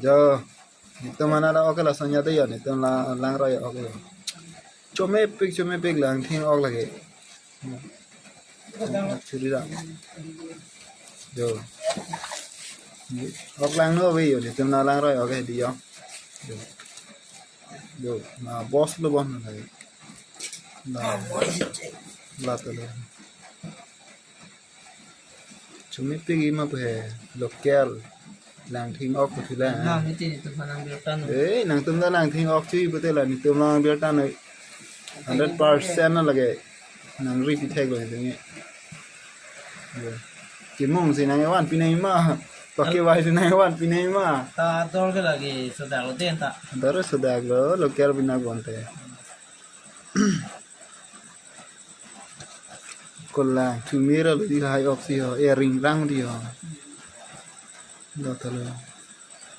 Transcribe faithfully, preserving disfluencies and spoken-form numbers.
Jo, netum mana la ok la sanya de yo, netum la langroi ok yo. Chomepik, chomepik langthing ok lake. Churi ra. Jo. Ok lang no ve yo, netum la langroi ok di yo. Jo. Jo, na boss lo bon na. Na. La to lo. Chomepik ima pe local langthing ok puthila. Na miti netum phan nang birta no. Eh, nangtum ta langthing ok chui pute la netum nang birta no. Hundred percent na lake. Nangri pithek lo netum ni. Kimung si nangvanpi nangji ma. Pakevai si nangvanpi nangji ma. Ta dor ke lake sodak lo den ta. Dor sodak lo local bina bonte. Kolang chumira lo di hai ok si ho, e ring rang di ho. Lo ta lo.